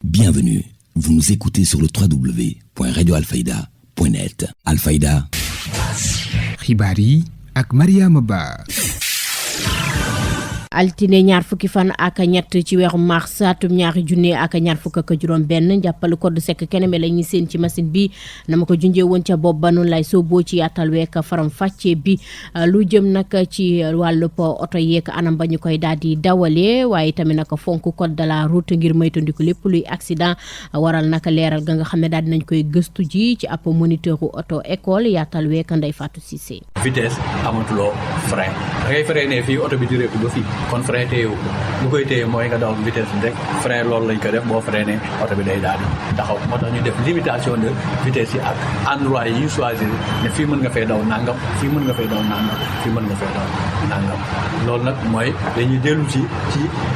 Bienvenue, vous nous écoutez sur le www.radioalfayda.net. Alfayda. xibaar yi ak Mariama Ba. altine ñaar fukki fan ak ñett ci weeru mars atum ñaari junne ak ñaar fukk ak juróom benn njàppal code sec keneme la ñuy seen ci machine bi nama ko junjee woon ca bopp ba noonu lay sooboo ci yaatal week faram fàccee bi lu jëm nag ci wàllub oto yeeg anam ba ñu koy daal di dawalee waaye tamit nag fonk code de la route ngir moytandiku lépp luy accident waral nag leeral ga nga xam ne daal dinañ koy gëstu ji ci ab moniteuru auto école yaatal week Ndeye Fatou Cissé. vitesse amatuloo frein da ngay freiné fii oto bi di réeku ba fii kon frein téyewu lu koy téye mooy nga daw vitesse bi rek frein loolu lañ ko def boo freiné oto bi day daal di taxaw moo tax ñu def limitation de vitesse yi ak endroit yi ñu choisir ne fii mën nga fay daw nangam fii mën nga fay daw nangam fii mën nga fay daw nangam loolu nag mooy dañuy dellu ci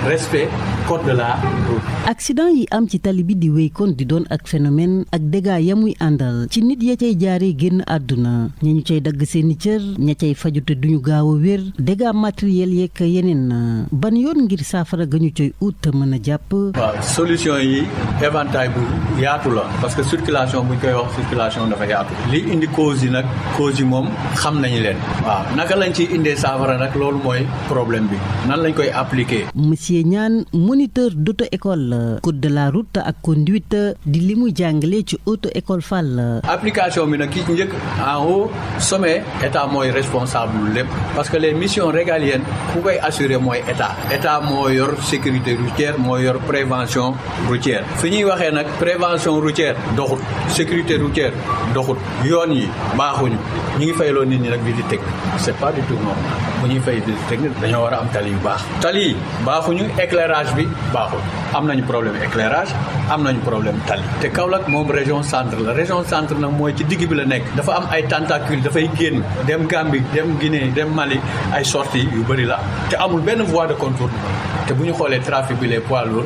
respect code de la route. accident yi am ci tali bi di wéy kon di doon ak phénomène ak dégâts ya muy àndal ci nit ya cay jaaree génn àdduna ña ñu cay dagg seeni cër ña cay fajute duñu gaaw a wér dégâts matériels yeeg yeneen ban yoon ngir saafara ga ñu coy ut mën a jàpp. waaw solution yi éventail bu yaatu la parce que circulation buñ koy wax circulation dafa yaatu li indi cause yi nag cause yi moom xam nañu leen waaw naka lañ ciy indee saafara nag loolu mooy problème bi nan lañ koy appliquer. monsieur Niane moniteur d'auto école code de la route ak conduite di li muy jàngale ci auto école Fall. application bi nag ki njëkk en haut sommet état mooy responsable lépp parce que les missions régaliennes ku koy assurer mooy état moo yor sécurité routière moo yor prévention routière fi ñuy waxee nag prévention routière doxut sécurité routière doxut yoon yi baaxuñu ñu ngi fayloo nit ñi nag visite technique c'est pas du tout normal bu ñuy fay visite technique dañoo war a am tali yu baax tali yi baaxuñu éclairage bi baaxul am nañu problème éclairage am nañu problème tali te Kaolack moom région centre la région centre nag mooy ci digg bi la nekk dafa am ay tentacules dafay génn dem Gambie dem Guinée dem Mali ay sorties yu bëri la te amul benn voie de contournement te bu ñu xoolee trafic bi les poids lourds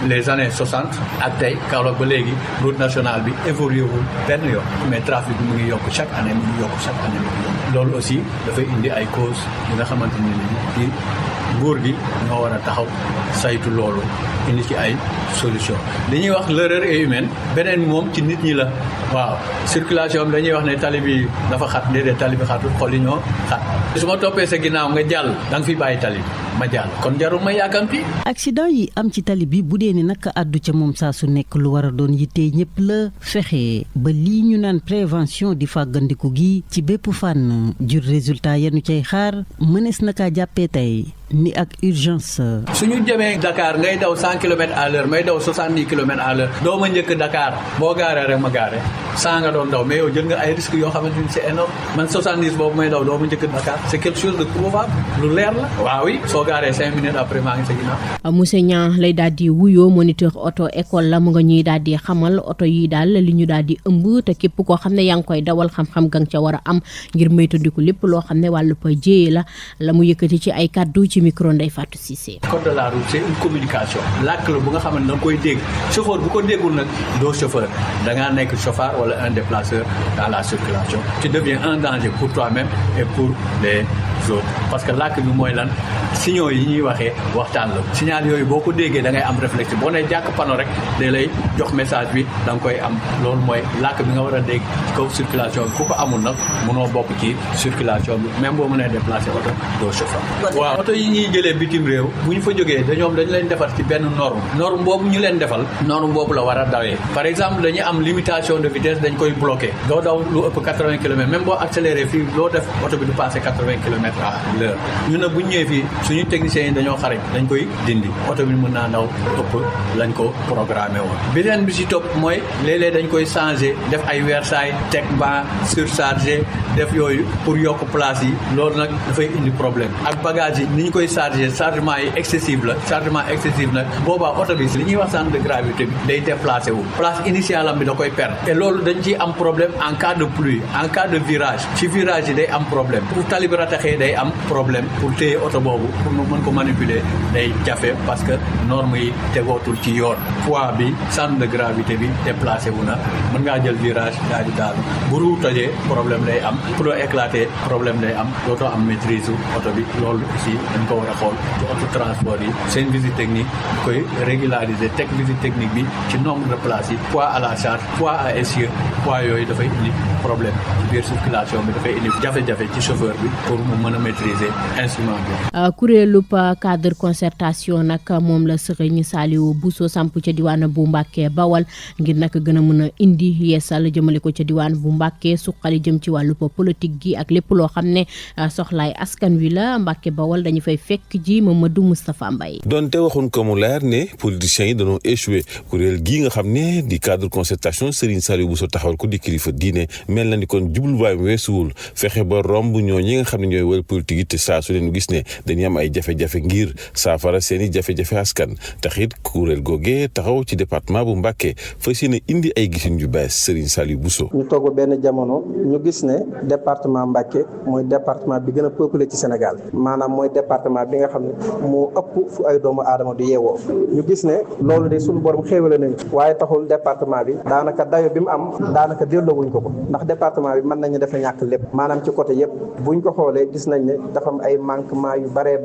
les années 60 ak tey Kaolack ba léegi route nationale bi évolué wul benn yoon mais trafic bi mu ngi yokk chaque année mu ngi yokk chaque année mu ngi yokk loolu aussi dafay indi ay causes yi nga xamante ne ni nguur gi ñoo war a taxaw saytu loolu indi ci ay solution li ñuy wax l'erreur est humaine beneen moom ci nit ñi la waaw circulation bi dañuy wax ne tali bi dafa xat déedéet tali bi xatul xol yi ñoo xat su ma toppee sa ginnaaw nga jàll da nga fi bàyyi tali ma jàll kon jarul ma yàkkamti. accident yi am ci tali bi bu dee ni nag àddu ca moom saa su nekk lu war a doon yittee ñëpp la fexe ba lii ñu naan prévention di fàggandiku gi ci bépp fànn jur résultat yanu cay xaar mënees na kaa jàppee tey ni ak urgence. suñu jëmee Dakar ngay daw 100 kilomètres à l'heure may daw 70 kilomètres à l'heure doo ma njëkk Dakar boo gaaree rek ma gaare 100 nga doon daw mais yow jël nga ay risques yoo xamante ni c'est énorme man 70 boobu may daw doo ma njëkk Dakar c'est quelque chose de probable lu leer la waaw oui soo gaaree 5 minutes après maa ngi sa ginnaaw. monsieur Niang lay daal di wuyoo moniteur auto école la mu nga ñuy daal di xamal oto yi daal li ñu daal di ëmb te képp koo xam ne yaa ngi koy dawal xam-xam ga nga ca war a am ngir moytandiku lépp loo xam ne wàllu pa jéye la mu yëkkati ci ay kàddu ci micro Ndeye Fatou Cissé. code de la route c'est une communication làkk la bu nga xamante da nga koy dégg chauffeur bu ko déggul nag doo chauffeur da ngaa nekk chauffeur wala un déplaceur dans la circulation tu deviens un danger pour toi-même et pour les autres parce que làkk bi mooy lan signaux yi ñuy waxee waxtaan la signal yooyu boo ko déggee da ngay am réflexe boo ne jàkk panneau rek day lay jox message bi da nga koy am loolu mooy làkk bi nga war a dégg ci kaw circulation bi ku ko amul nag mënoo bokk ci circulation bi même boo mënee déplacer oto doo chauffeur. waaw oto yi ñuy jëlee bitim réew bu ñu fa jógee dañu leen defar ci benn norme boobu ñu leen defal norme boobu la war a dawee par exemple dañuy am limitation de vitesse dañ koy bloqué doo daw lu ëpp 80 kilomètres même boo accéléré fii loo def oto bi du passé 80 kilomètres à l'heure ñu ne bu ñu ñëwee fii suñu techniciens yi dañoo xarañ dañ koy dindi oto bi mën naa daw ëpp lañ ko programmé woon beneen bi si topp mooy léeg-léeg dañ koy changé def ay wersaay teg ban surchargé def yooyu pour yokk place yi loolu nag dafay indi problème ak bagage yi ni ñu koy chargé chargement yi excessif la chargement excessif nag boobaa oto bi li ñuy wax centre de gravité bi day déplacé wu place initiale am bi da koy perdre et loolu dañ ciy am problème en cas de pluie en cas de virage ci virage yi day am problème pour tali bi rataxee day am problème pour téye oto boobu pour mu mën ko manipuler day jafe parce que norme yi tegootul ci yoon poids bi centre de gravité bi déplacé wu na mën ngaa jël virage daal di daal bu roue tojee problème day am pour éclater problème day am dootoo am maîtrise oto bi loolu aussi dañ ko war a xool ci auto transport yi seen visite technique koy régulariser teg visite technique bi ci nombre de places yi poids à la charge poids à essieu poids yooyu dafay indi problème ci biir circulation bi dafay indi jafe-jafe ci chauffeur bi pour mu mën a maîtriser instrument bi. kuréelub cadre concertation nag moom la Serigne Saliou Bousso samp ca diwaan bu Mbàkke Bawal ngir nag gën a mën a indi yeesal jëmale ko ca diwaan bu Mbàkke suqali jëm ci wàllu politique gi ak lépp loo xam ne soxlaay askan wi la Mbàkke Bawal dañu fay fekk ji Mamadou Moustapha Mbaye. donte waxuñ ko mu leer ne politiciens yi dañoo échoué kuréel gii nga xam ne di cadre concertation Serigne Saliou Bousso taxawal ko di kilifa diine mel na ni kon jubluwaay weesuwul fexe ba romb ñooñi nga xam ne ñooy wàllu politique yi te saa su leen gis ne dañuy am ay jafe-jafe ngir saafara seeni jafe-jafe askan taxit kuréel googee taxaw ci département bu Mbàkke fas yéene indi ay gisin yu bees Serigne Saliou Bousso. ñu toog benn jamono ñu gis ne département Mbàkke mooy département bi gën a peuplé ci Sénégal maanaam mooy département bi nga xam ne moo ëpp fu ay doomu aadama di yeewoo ñu gis ne loolu de suñu borom xéewale nañu waaye taxul département bi daanaka dayo bi mu am daanaka delloowuñ ko ndax département bi mën nañu dafa ñàkk lépp maanaam ci côté yëpp buñ ko xoolee gis nañ ne dafa am ay manquement yu baree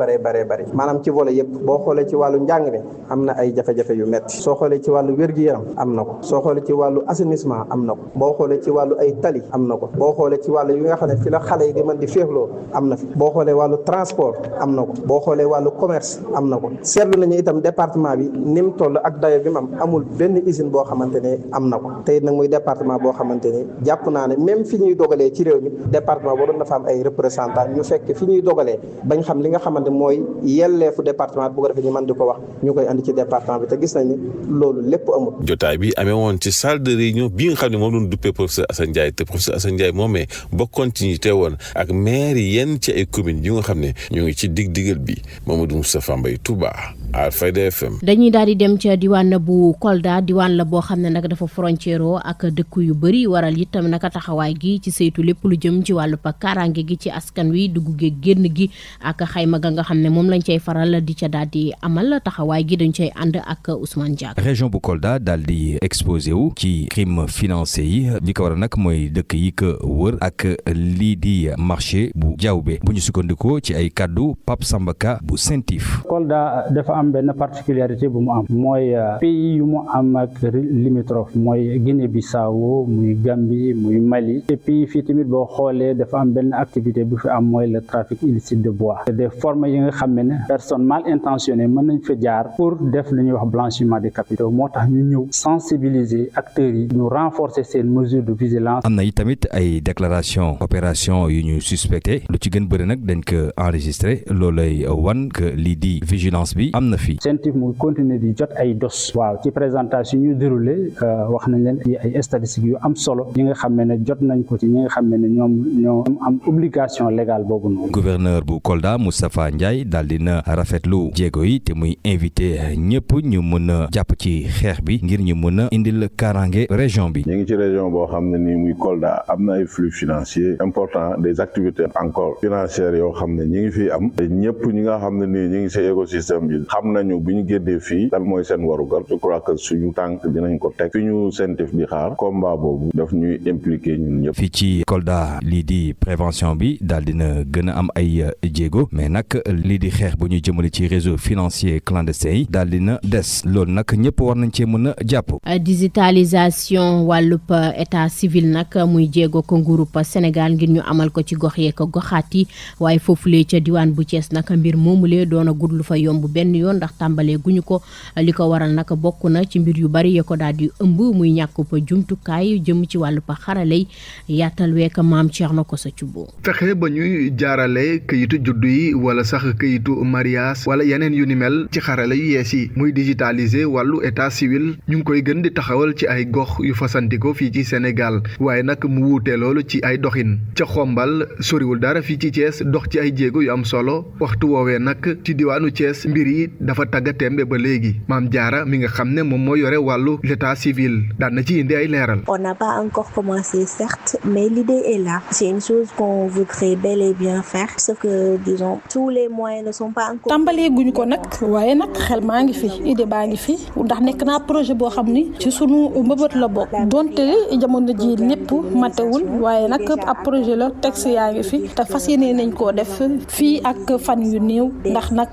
maanaam ci volet yëpp boo xoolee ci wàllu njàng mi am na ay jafe-jafe yu metti soo xoolee ci wàllu wér-gu-yaram am na ko soo xoolee ci wàllu assainissement am na ko boo xoolee ci wàllu ay tali am na ko boo xoolee ci wàllu yi nga xam ne fi la xale yi di mën di féexloo am na fi boo xoolee wàllu transport am na ko boo xoolee wàllu commerce am na ko seetlu nañu itam département bi ni mu toll ak dayo bi mu am amul benn usine boo xamante ne am na ko tey nag muy département boo xamante ne jàpp naa ne même fi ñuy dogalee ci réew mi département boo doon dafa am ay représentant ñu fekk fi ñuy dogalee bañ xam li nga xamante mooy yelleefu département bu ko defee ñu mën di ko wax ñu koy andi ci département bi te gis nañ ni loolu lépp amul. jotaay bi amee woon ci salle de réunion bi nga xam ne moom doon duppee professeur Assane Ndiaye te professeur Assane Ndiaye moomee bokkoon ci ñi teewoon ak maire yenn ci ay communes yi nga xam ne ñoo ngi ci dig-digal bi Mamadou Moustapha Mbaye Touba Alfayda FM. dañuy daal di dem ca diwaan bu Kolda diwaan la boo xam ne nag dafa frontière ak dëkk yu bëri waral itam naka taxawaay gi ci saytu lépp lu jëm ci wàllu kaaraange gi ci askan wi dugg gi génn gi ak xayma ga nga xam ne moom lañ cay faral di ca daal di amal taxawaay gi dañ cay ànd ak Ousmane Diack. région bu Kolda daal di exposé wu ci crime financier yi li ko waral nag mooy dëkk yi ko wër ak lii di marché bu Diaoubé bu ñu sukkandikoo ci ay kaddu Pape Samba Ka bu Sentif. Kolda dafa am benn particularité bu mu am mooy pays yu mu am ak limitrophe mooy Guinée Bissau muy Gambie muy Mali et puis fii tamit boo xoolee dafa am benn activité bu fi am mooy le trafic illicite de bois des formes yi nga xam ne personnes mal intentionnées mën nañ fa jaar pour def lu ñuy wax blanchiment des capitaux moo tax ñu ñëw sensibiliser acteurs yi ñu renforcer seen mesures de vigilance. am na yi tamit ay déclaration opération yu ñu suspecté lu ci gën bëri nag dañ ko enregistré loolay wan que lii di vigilance bi am na fi. CENTIF mu continuer di jot ay dos waaw ci présentation ñu déroulé wax nañ leen ay statistiques yu am solo ñi nga xam ne jot nañ ko ci ñi nga xam ne ñoo am obligation légale boobu noonu. gouverneur bu Kolda Moustapha Ndiaye daal dina rafetlu jéego yi te muy invité ñëpp ñu mën a jàpp ci xeex bi ngir ñu mën a indil kaaraange région bi. ñu ngi ci région boo xam ne nii muy Kolda am na ay flux financiers importants des activités encore financières yoo xam ne ñi ngi fi am te ñëpp ñi nga xam ne nii ñi ngi ci écosystème bi xam nañu bu ñu génnee fii lan mooy seen warugar je crois que suñu tànk dinañ ko teg fi ñu CENTIF di xaar combat boobu daf ñuy impliqué ñun ñëpp. fii ci Kolda lii di prévention bi daal dina gën a am ay jéego mais nag lii di xeex bu ñu jëmale ci réseau financier clandestin yi daal dina des loolu nag ñëpp war nañ cee mën a jàpp. digitalisation wàllub état civil nag muy jéego ko nguurub Sénégal ngir ñu amal ko ci gox yeeg goxaat yi waaye foofulee ca diwaan bu Thiès nag mbir moomulee doon a gudd lu fa yomb benn yoon ndax tàmbalee guñu ko li ko waral nag bokk na ci mbir yu bari ya ko daal di ëmb muy ñàkkub jumtukaay jëm ci wàllu xarale yaatal week maam Thierno Kosa Thioub. fexe ba ñuy jaarale këyitu juddu yi wala sax këyitu mariage wala yeneen yu ni mel ci xarale yu yees yi muy digitaliser wàllu état civil ñu ngi koy gën di taxawal ci ay gox yu fasantikoo fii ci Sénégal waaye nag mu wuute loolu ci ay doxin ca xombal soriwul dara fii ci Thiès dox ci ay jéego yu am solo waxtu woowee nag ci diwaanu Thiès mbir yi dafa tagga tembe ba léegi maam Diarra mi nga xam ne moom moo yore wàllu l'état civil daan na ci indi ay leeral. On n'a pas encore commencé certes mais l'idée est là c'est une chose qu'on voudrait bel et bien bien faire sauf que disons tous les moyens ne sont pas encore. tàmbalee guñ ko nag waaye nag xel maa ngi fi idée baa ngi fi ndax nekk naa projet boo xam ni ci sunu mbëbët la bokk donte jamono ji lépp matewul waaye nag ab projet la texte yaa ngi fi te fas yéene nañ koo def fii ak fan yu néew ndax nag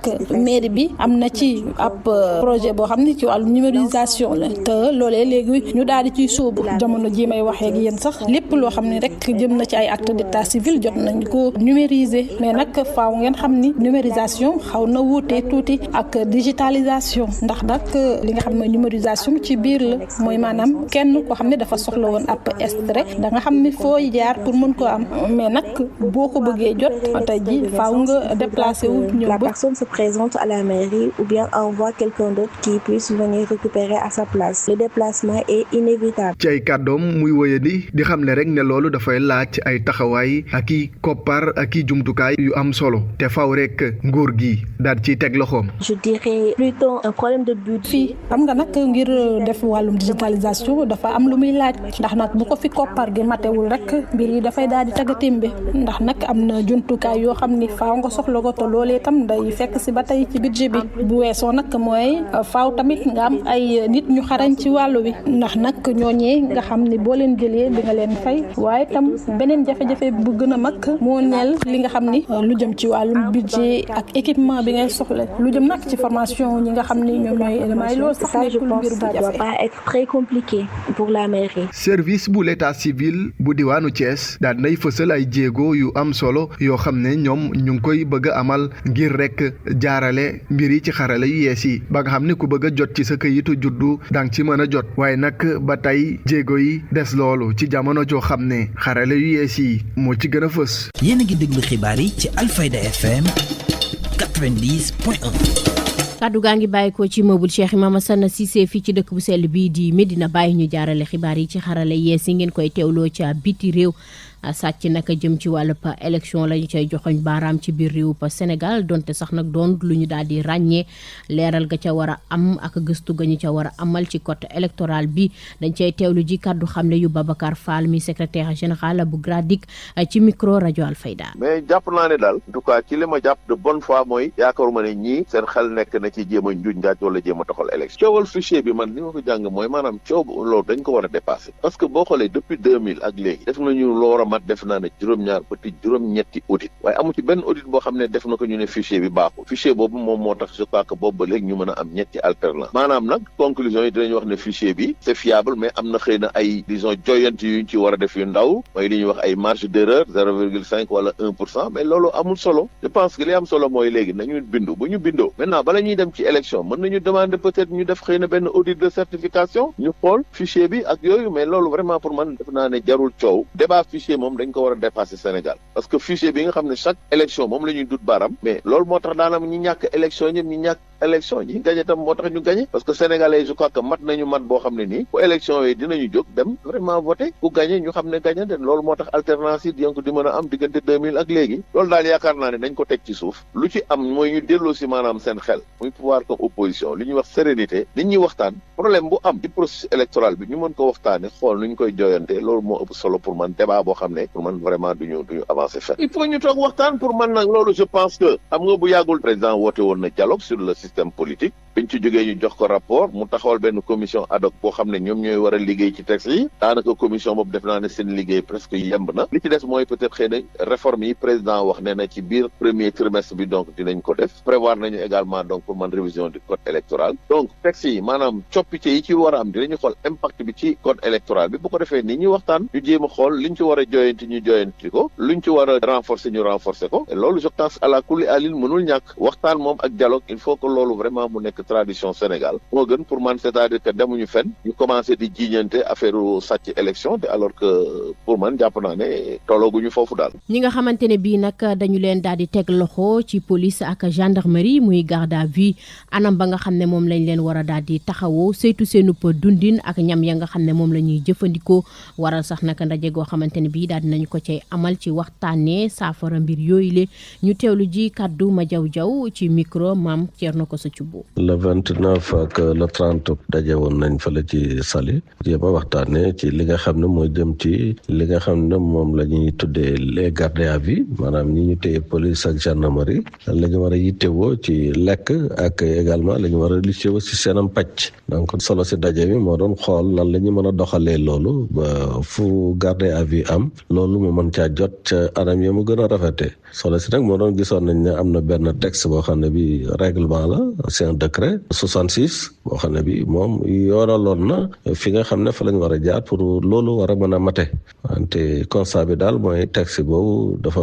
mairie bi am na ci ab projet boo xam ni ci wàllu numérisation la te loolee léegi ñu daal di ciy sóobu jamono ji may waxee ak yéen sax lépp loo xam ne rek jëm na ci ay acte d'état civil jot nañ ko numériser mais nag faaw ngeen xam ni numérisation xaw na wuute tuuti ak digitalisation ndax nag li nga xam ne numérisation ci biir la mooy maanaam kenn koo xam ne dafa soxla woon ab extrait da nga xam ni fooy jaar pour mën ko am mais nag boo ko bëggee jot tey ji faaw nga déplacer wu ñëw la personne se présente à la mairie ou bien envoie quelqu'un d'autre qui puisse venir récupérer à sa place le déplacement est inévitable. ci ay kàddoom muy wëyandi di xamle rek ne loolu dafay laaj ay taxawaay ak i koppar ak i jumtukaay yu am solo te faw rek nguur gi daal ciy teg loxoom. je dirais plutôt un problème de budget. fii xam nga nag ngir def wàllum digitalisation dafa am lu muy laaj ndax nag bu ko fi koppar gi matewul rek mbir yi dafay daal di tagatémbe ndax nag am na jumtukaay yoo xam ni faaw nga soxla ko te loolee tam day fekk si ba tey ci budget bi bu weesoo nag mooy faaw tamit nga am ay nit ñu xarañ ci wàllu bi ndax nag ñooñee nga xam ni boo leen jëlee di nga leen fay waaye tam beneen jafe-jafe bu gën a mag moo neel li nga xam ni lu jëm ci wàllum budget ak équipement bi ngay soxla lu jëm nag ci formation ñi nga xam ni ñoom ñooy éléments yi loolu sax nekkul mbir bu jafe. Ça doit pas être très compliqué pour la mairie. service bu l'état civil bu diwaanu Thiès daal nay fësal ay jéego yu am solo yoo xam ne ñoom ñu ngi koy bëgg a amal ngir rek jaarale mbir yi ci xarala yu yees yi ba nga xam ne ku bëgg a jot ci sa këyitu juddu dang ci mën a jot waaye nag ba tey jéego yi des loolu ci jamono joo xam ne xarala yu yees yi moo ci gën a fës. yéen a ngi déglu xibaar yi ci Alfayda FM 90.1. kaddu gaa ngi bàyyi ko ci immeuble Cheikh Imam Assane Cissé fii ci dëkk bu sell bii di Medina Baye ñu jaarale xibaar yi ci xarala yees yi ngeen koy teewloo ca biti réew sàcc naka jëm ci wàllu pa élection lañu cay joxoñ baaraam ci biir réew pa Sénégal donte sax nag doon lu ñu daal di ràññee leeral ga ca war a am ak gëstu ga ñu ca war a amal ci code électoral bi dañ cay teewlu ji kaddu xamle yu Babacar Fall mi secrétaire général bu GRADIC ci micro rajo Alfayda. mais jàpp naa ne daal en tout cas ci li ma jàpp de bonne foi mooy yaakaaruma ne ñii seen xel nekk na ci jéem a njuuj njaaj wala jéem a toxal élection coowal fichier bi man ni ma ko jàng mooy maanaam coow loolu dañ ko war a dépasser parce que boo xoolee depuis 2000 ak léegi def nañu loo war a mat def naa ne juróom-ñaar ba ti juróom-ñetti audit waaye amu ci benn audit boo xam ne def na ko ñu ne fichier bi baaxul fichier boobu moom moo tax je crois que boobu ba léegi ñu mën a am ñetti alternance maanaam nag conclusion yi dinañ wax ne fichier bi c'est fiable mais am na xëy na ay disons joyant yuñ ci war a def yu ndaw mooy li ñuy wax ay marge d'erreur 0,5 wala 1% mais loolu amul solo je pense que li am solo mooy léegi nañu bindu bu ñu bindoo maintenant bala ñuy dem ci élection mën nañu demander peut-être ñu def xëy na benn audit de certification ñu xool fichier bi ak yooyu mais loolu vraiment pour man def naa ne jarul coow débat fichier moom dañ ko war a dépasser Sénégal parce que fichier bi nga xam ne chaque élection moom la ñuy dut baram mais loolu moo tax daanam ñi ñàkk élection ñëpp ñi ñàkk élection ñi gagné tam moo tax ñu gagné parce que sénégalais je crois que mat nañu mat boo xam ne nii bu élection yi dinañu jóg dem vraiment voter ku gagné ñu xam ne gagné de loolu moo tax alternance yi donc di mën a am diggante 2000 ak léegi loolu daal yaakaar naa ne dañ ko teg ci suuf lu ci am mooy ñu delloo si maanaam seen xel muy pouvoir comme opposition li ñuy wax sérénité nit ñi waxtaan problème bu am ci processus électoral bi ñu mën ko waxtaane xool nu ñu koy jooyante loolu moo ëpp solo pour man débat boo xam ne pour man vraiment duñu avancer fenn il faut ñu toog waxtaan pour man nag loolu je pense que xam nga bu yàggul président woote woon na dialogue sur le système politique biñ ci jógee ñu jox ko rapport mu taxawal benn commission ad hoc boo xam ne ñoom ñooy war a liggéey ci texte yi daanaka commission boobu def naa ne seen liggéey presque yemb na li ci des mooy peut-être xëy na réforme yi président wax ne na ci biir premier trimestre bi donc dinañ ko def prévoir nañu également donc pour man révision du code électoral donc texte yi maanaam coppite yi ci war a am dinañu xool impact bi ci code électoral bi bu ko defee nit ñi waxtaan ñu jéem a xool liñ ci war a joyanti ñu joyanti ko luñ ci war a renforcer ñu renforcer ko et loolu je pense à la kulli alil mënul ñàkk waxtaan moom ak dialogue il faut que loolu vraiment mu nekk tradition Sénégal moo gën pour man c'est-à-dire que demuñu fenn ñu commencé di jiiñante affaire sàcc élection te alors que pour man jàpp naa ne tollooguñu foofu daal. ñi nga xamante ne bii nag dañu leen daal di teg loxo ci police ak gendarmerie muy garde à vue anam ba nga xam ne moom lañ leen war a daal di taxawoo saytu seenub dundin ak ñam ya nga xam ne moom la ñuy jëfandikoo waral sax naka ndaje goo xamante ne bii daal dinañu ko cay amal ci waxtaanee saafara mbir yooyu le ñu teewlu ji kaddu ma jaw ci micro maam Thierno Thierno Kosso Thioub. le 29 ak le 30 daje woon nañ fële ci Saly jéem a waxtaanee ci li nga xam ne moo jëm ci li nga xam ne moom la ñuy tuddee les gardes à vue maanaam ñi ñu téye police ak gendarmerie la ñu war a yittewoo ci lekk ak également la ñu war a yittewoo ci seenam pàcc donc solo si daje bi moo doon xool nan la ñu mën a doxalee loolu ba fu garde à vue am loolu mu mën caa jot ca anam yi mu gën a rafetee solo si nag moo doon gisoon nañ ne am na benn texte boo xam ne bi règlement la c'est un décret 66 boo xam ne bi moom yoonaloon na fi nga xam ne fa lañ war a jaar pour loolu war a mën a mate wante constat bi daal mooy texte boobu dafa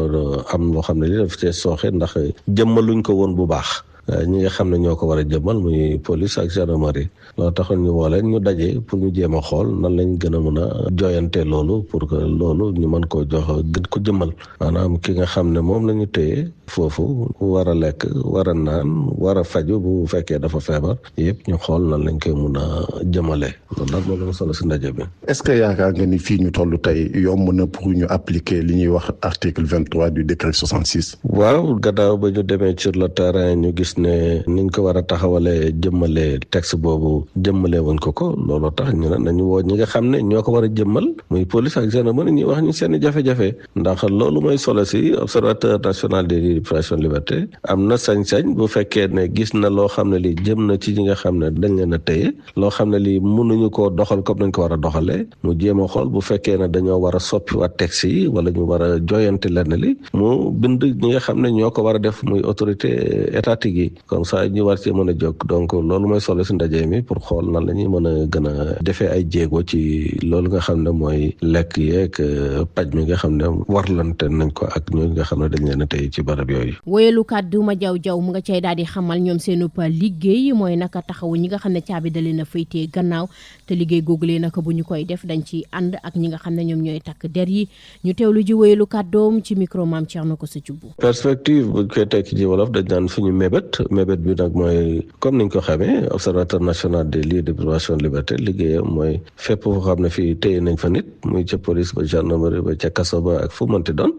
am loo xam ne li daf cee sooxe ndax jëmmaluñ ko woon bu baax ñi nga xam ne ñoo ko war a jëmmal muy police ak gendarmerie loolu taxoon ñu woo leen ñu daje pour ñu jéem a xool nan lañ gën a mën a joyante loolu pour que loolu ñu mën koo jox gën ko jëmmal maanaam ki nga xam ne moom la ñu téye foofu war a lekk war a naan war a faju bu fekkee dafa feebar yëpp ñu xool nan lañ koy mun a jëmale loolu nag moo la solo si ndaje bi. Est-ce que yaakaar nga ni fii ñu toll tey yomb na pour ñu appliquer li ñuy wax article 23 du décret 66. waaw gannaaw ba ñu demee sur le terrain ñu gis ne niñ ko war a taxawalee jëmmale texte boobu jëmmale woon ko looloo tax ñu ne nañu woo ñi nga xam ne ñoo ko war a jëmmal muy police ak gendarmerie ñuy wax ñu seen i jafe-jafe ndax loolu mooy solo si observateur national des privations de liberté am na sañ-sañ bu fekkee ne gis na loo xam ne li jëm na ci ñi nga xam ne dañ leen a téye loo xam ne li mënuñu koo doxal comme nañ ko war a doxalee mu jéem a xool bu fekkee ne dañoo war a soppi waat texte yi wala ñu war a joyante lenn li mu bind ñi nga xam ne ñoo ko war a def muy autorité étatique yi comme ça ñu war ci mën a jóg donc loolu mooy solo si ndaje mi pour xool nan la ñuy mën a gën a defee ay jéego ci loolu nga xam ne mooy lekk yeeg paj mi nga xam ne warlante nañ ko ak ñooñu nga xam ne dañ leen a tey ci barab yooyu. woyelu kàddu ma jaw mu nga cay daal di xamal ñoom seenu pa liggéey mooy naka taxawu ñi nga xam ne caabi da leen a faytee gannaaw te liggéey googulee naka bu ñu koy def dañ ci ànd ak ñi nga xam ne ñoom ñooy takk der yi ñu teewlu ji woyelu kàddoom ci micro maam Thierno Kosso Thioub. perspective buñ koy tekki ci wolof dañ naan fu ñu mébét bi nag mooy comme niñ ko xamee observateur national des lieux de privation de liberté liggéeyam mooy fépp foo xam ne fii téye nañ fa nit muy ca police ba gendarmerie ba ca kaso ba ak fu mënti doon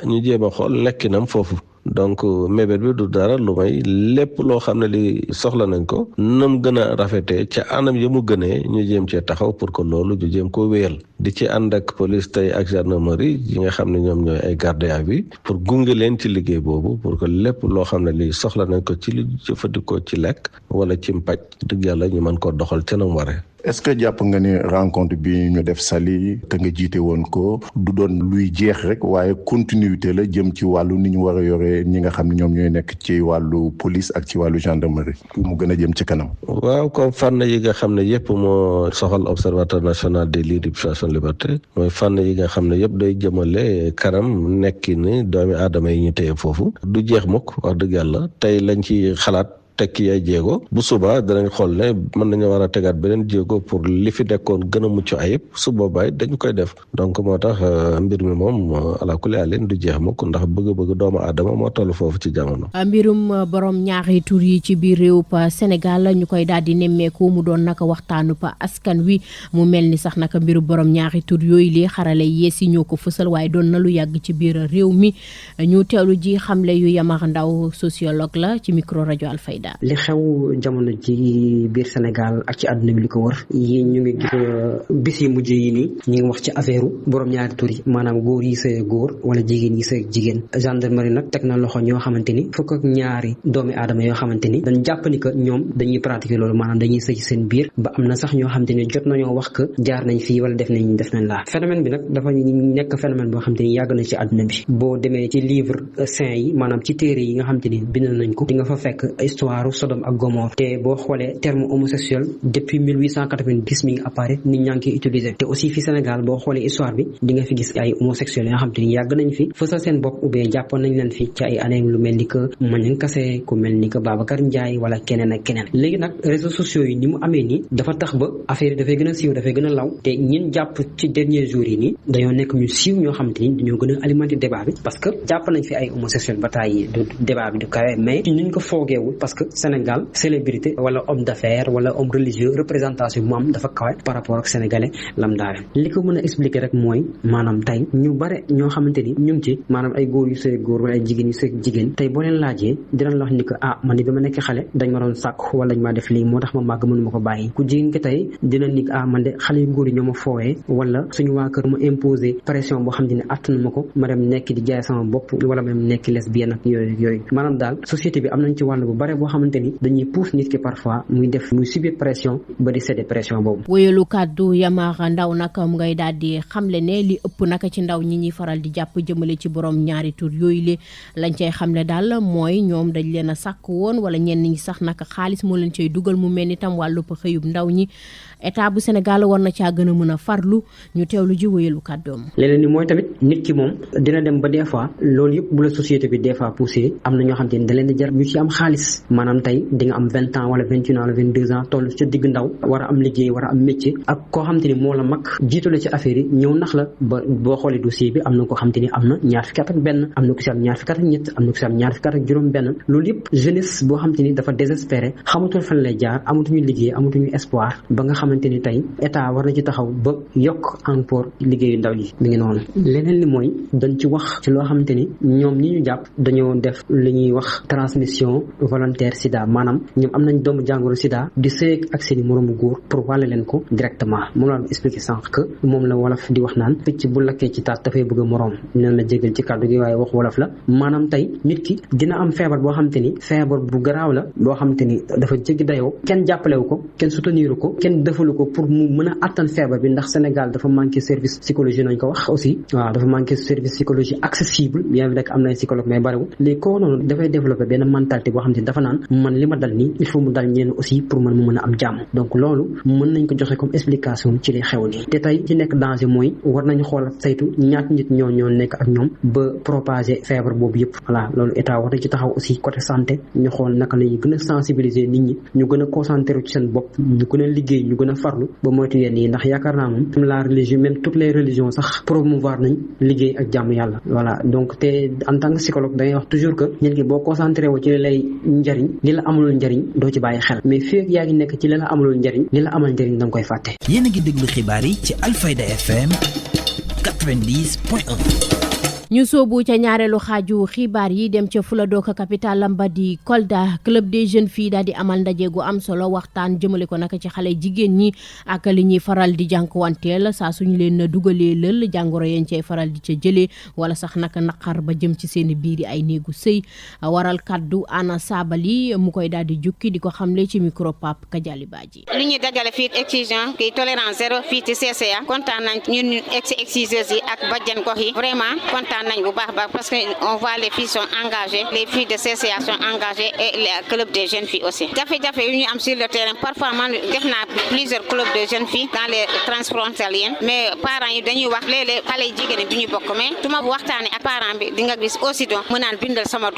ñu jéem a xool lekkinam foofu. donc mébét bi du dara lu may lépp loo xam ne li soxla nañ ko nam gën a rafetee ca anam ya mu gënee ñu jéem cee taxaw pour que loolu ñu jéem koo wéyal di ci ànd ak police tey ak gendarmerie yi nga xam ne ñoom ñooy ay garde à vue pour gunge leen ci liggéey boobu pour que lépp loo xam ne li soxla nañ ko ci li jëfandikoo ci lekk wala ci mpaj dëgg yàlla ñu mën koo doxal ca nam waree. est-ce que jàpp nga ni rencontre bi ñu def Saly te nga jiite woon ko du doon luy jeex rek waaye continuité la jëm ci wàllu ni ñu war a yore ñi nga xam ne ñoom ñooy nekk ci wàllu police ak ci wàllu gendarmerie mu gën a jëm ci kanam. waaw comme fànn yi nga xam ne yëpp moo soxal observateur national des lieux de privation de liberté mooy fànn yi nga xam ne yëpp day jëmale kanam nekki ni doomi aadama yi ñu téye foofu du jeex mukk wax dëgg yàlla tey lañ ci xalaat tekki ay jéego bu suba danañ xool ne mën nañu war a tegaat beneen jéego pour li fi nekkoon gën a mucc ayib su boobaay dañ koy def donc moo tax mbir mi moom alaakulli àlleen du jeex mukk ndax bëgg-bëgg doomu aadama moo toll foofu ci jamono. mbirum borom ñaari tur yi ci biir réew pa Sénégal ñu koy daal di nemmeeku mu doon naka waxtaanu pa askan wi mu mel ni sax naka mbiru borom ñaari tur yooyu li xarale yees yi ñoo ko fësal waaye doon na lu yàgg ci biir réew mi ñu teewlu ji xamle yu Yamar Ndaw sociologue la ci micro rajo Alfayda. li xew jamono ci biir Sénégal ak ci àdduna bi li ko wër yi ñu ngi gis bis yi mujj yi nii ñu ngi wax ci affaire borom ñaari tur yi maanaam góor yi sëy góor wala jigéen yi sëy jigéen gendarmerie nag teg na loxo ñoo xamante ni fukk ak ñaari doomi aadama yoo xamante ni dañ jàpp ni que ñoom dañuy pratiquer loolu maanaam dañuy sëy ci seen biir ba am na sax ñoo xamante ni jot nañoo wax que jaar nañ fii wala def nañ laa phénomène bi nag dafa nekk phénomène boo xamante ni yàgg na ci àdduna bi boo demee ci livre saint yi maanaam ci téere yi nga xamante ni bind nañ ko di nga fa fekk histoire Sodome ak Gomorrhe te boo xoolee terme homosexuel depuis 1890 mi ngi apparaît nit ñaa ngi koy utiliser te aussi fi Sénégal boo xoolee histoire bi di nga fi gis ay homosexuels yoo xam te ni yàgg nañ fi fësal seen bopp ou bien jàppoon nañ leen fi ci ay années lu mel ni que Maniang Kassé ku mel ni que Babacar Ndiaye wala keneen ak keneen léegi nag réseaux sociaux yi ni mu amee nii dafa tax ba affaire yi dafay gën a siiw dafay gën a law te ñin jàpp ci derniers jours yi nii dañoo nekk ñu siiw ñoo xam te ni dañoo gën a alimenter débat bi parce que jàpp nañ fi ay homosexuels ba tàyyi du débat bi du kawe mais ci ñu ko foogeewul parce que que Sénégal célébrité wala homme d'affaires wala homme religieux représentation mu am dafa kawe par rapport ak sénégalais lambda li ko mën a expliquer rek mooy maanaam tey ñu bare ñoo xamante ni ñu ngi ci maanaam ay góor yu sëy góor wala ay jigéen yu sëy jigéen tey boo leen laajee dinañ la wax ni que man ni bi ma nekk xale dañ ma doon sàkk wala dañ maa def lii moo tax ma màgg mënu ma ko bàyyi ku jigéen ki tey dina ni man de xale yu góor yi ñoo ma foowee wala suñu waa kër ma imposé pression boo xam ne attanu ma ko ma dem nekk di jaay sama bopp wala ma dem nekk lesbienne ak yooyu maanaam daal société bi am nañ ci wàll bu bare boo xamante ni dañuy pousse nit ki parfois muy subir pression ba di céder pression boobu. wóyalu kàddu Yamara Ndaw nag mu ngay daal di xamle ne li ëpp naka ci ndaw ñi ñuy faral di jàpp jëmale ci borom ñaari tur yooyu le lañ cay xamle daal mooy ñoom dañ leen a sàkk woon wala ñenn ñi sax naka xaalis moo leen cay dugal mu mel ni tam wàllu xëyub ndaw ñi état bu Sénégal war na caa gën a mën a farlu ñu teewlu ji wóyalu kàddoom. leneen ni mooy tamit nit ki moom dina dem ba des fois loolu yëpp bu la société bi des fois poussé am na ñoo xam te ne da leen di jar ñu ci am xaalis maanaam tey di nga am 20 ans wala 21 ans wala 22 ans toll ca digg ndaw war a am liggéey war a am métier ak koo xam te ni moo la mag jiitule ci affaire yi ñëw nax la ba boo xoolee dossier bi am na koo xam te ni am na ñaar fukki at ak benn am na ko si am ñaar fukki at ak ñett am na ko si am ñaar fukki at ak juróom benn loolu yëpp jeunesse boo xam te ni dafa désespéré xamatul fan lay jaar amatuñu liggéey amatuñu espoir ba nga xamante ni tey état war na ci taxaw ba yokk encore liggéeyu ndaw yi mi ngi noonu leneen li mooy dañ ci wax ci loo xamante ni ñoom ñi ñu jàpp dañoo def li ñuy wax transmission volontaire sida maanaam ñoom am nañ doomu jàngoro sida di sëy ak seeni moroomu góor pour wàlle leen ko directement moom la expliqué sànq que moom la wolof di wax naan picc bu lakkee ci taat dafay bëgg a moroom neen la jégal ci kàddu gi waaye wax wolof la maanaam tey nit ki dina am feebar boo xamante ni feebar bu garaaw la boo xamante ni dafa jéggi dayoo kenn jàppalewu ko kenn soutenir ko kenn defalu ko pour mu mën a attan feebar bi ndax Sénégal dafa manqué service psychologie nañ ko wax aussi waaw dafa manqué service psychologie accessible bien vrai que am na ay psychologue mais bariwul léegi koo noonu dafay développé benn mentalité boo xam ne dafa naan man li ma dal nii il faut mu dal ñenn aussi pour man mu mën a am jàmm donc loolu mën nañ ko joxe comme explication ci li xew nii te tey ci nekk danger mooy war nañu xool saytu ñaata nit ñoo nekk ak ñoom ba propager feebar boobu yëpp voilà loolu état war na ci taxaw aussi côté santé ñu xool naka la ñuy gën a sensibiliser nit ñi ñu gën a concentré ci seen bopp ñu gën a liggéey ñu gën a farlu ba moytu yenn yi ndax yaakaar naa moom la religion même toutes les religions sax promouvoir nañ liggéey ak jàmm yàlla voilà donc te en tant que psychologue da ngay wax toujours que nit ki boo concentré wu ci li lay njariñ li la amalul njariñ doo ci bàyyi xel mais fii ak yaa ngi nekk ci li la amalul njariñ li la amal njariñ da nga koy fàtte. yéen a ngi déglu xibaar yi ci Alfayda FM 90.1. ñu soobu ca ñaareelu xaaju xibaar yi dem ca Fuladoka capital lamba di Kolda club des jeunes filles daal di amal ndaje gu am solo waxtaan jëmale ko naka ci xale jigéen ñi ak li ñuy faral di jànkuwanteel saa suñu leen dugalee lël jàngoro yeen cay faral di ca jëlee wala sax naka naqar ba jëm ci seen biir ay néegu sëy waral kaddu Ana Sabali mu koy daal di jukki di ko xamle ci micro Pape Kadiali Badji. li ñuy dajale fii exigeant ki tolérance zéro fii ci CCA kontaan nañ ñun exigeuses yi ak bajjan gox yi vraiment kontaan nañ bu baax parce que on voit les filles sont engagées les filles de CCA sont engagées et le club des jeunes filles aussi jafe-jafe yu ñu am sur le terrain parfois man def naa plusieurs clubs de jeunes filles dans les transfrontaliennes mais parents yi dañuy wax léeg-léeg xale yi jigéen bi ñu bokk mais su ma waxtaanee ak parent bi di nga gis aussitôt mu naan bindal sama